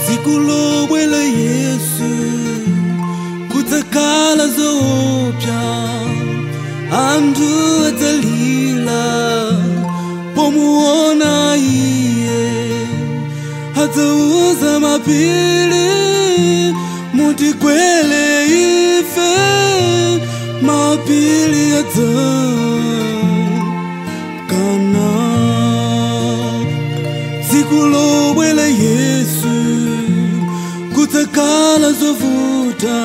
Tsiku lobwela Yesu kudzakhala zoopsa, anthu adzalila pomuona iye, adzauza mapiri mutigwele ife, mapiri adzakana. Tsiku lobwela Yesu kudzakhala zovuta,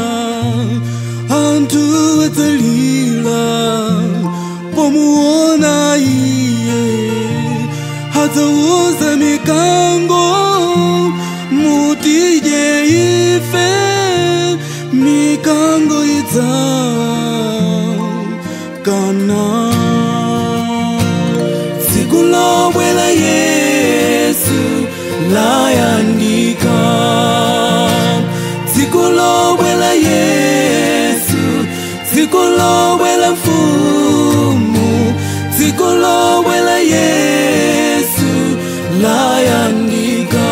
anthu adzalila pomuona iye, adzauza mikango mutidye ife, mikango idzakana. Tsiku lobwela Yesu layandika, tsiku lobwela Yesu, tsiku lobwela mfumu, tsiku lobwela Yesu layandika,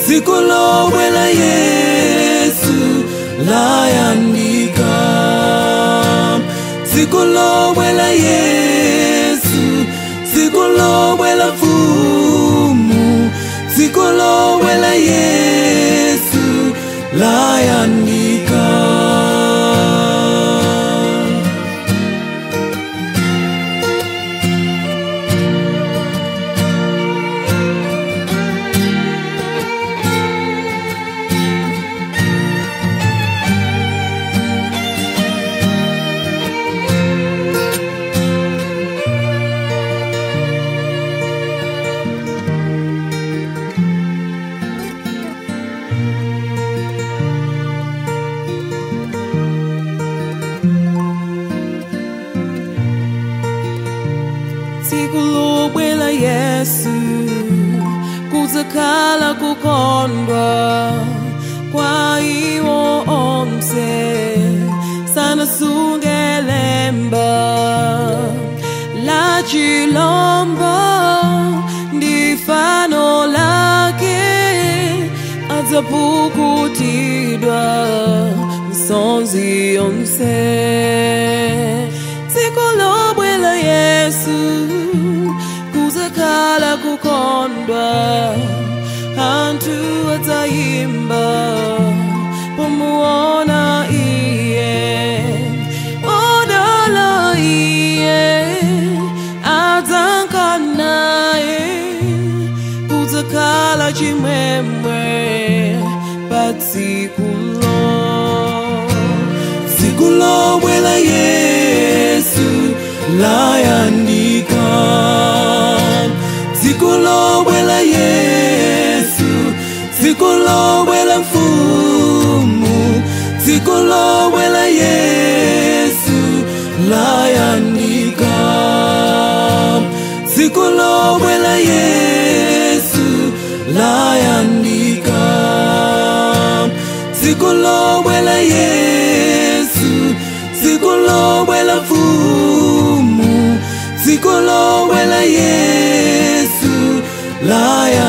tsiku lobwela Yesu layandika, tsiku lobwela Yesu, tsiku lobwela mfumu, tsiku lobwela Yesu layandika. Tsiku lobwela Yesu kudzakhala kukondwa kwa iwo onse sanasunge lemba la chilombo ndi fano lake, adzapukutidwa misozi yonse. Tsiku lobwela Yesu kudzakhala kukondwa, anthu adzayimba pomuona iye, odala iye adzankanaye, kudzakhala chimwemwe pa tsikulo. Tsiku lobwela Yesu layandika, tsiku lobwela Yesu, tsiku lobwela mfumu, tsiku lobwela Yesu layandika, tsiku lobwela Yesu layandika, tsiku lobwela Yesu, tsiku lobwela mfumu, tsiku lobwela Yesu layandika.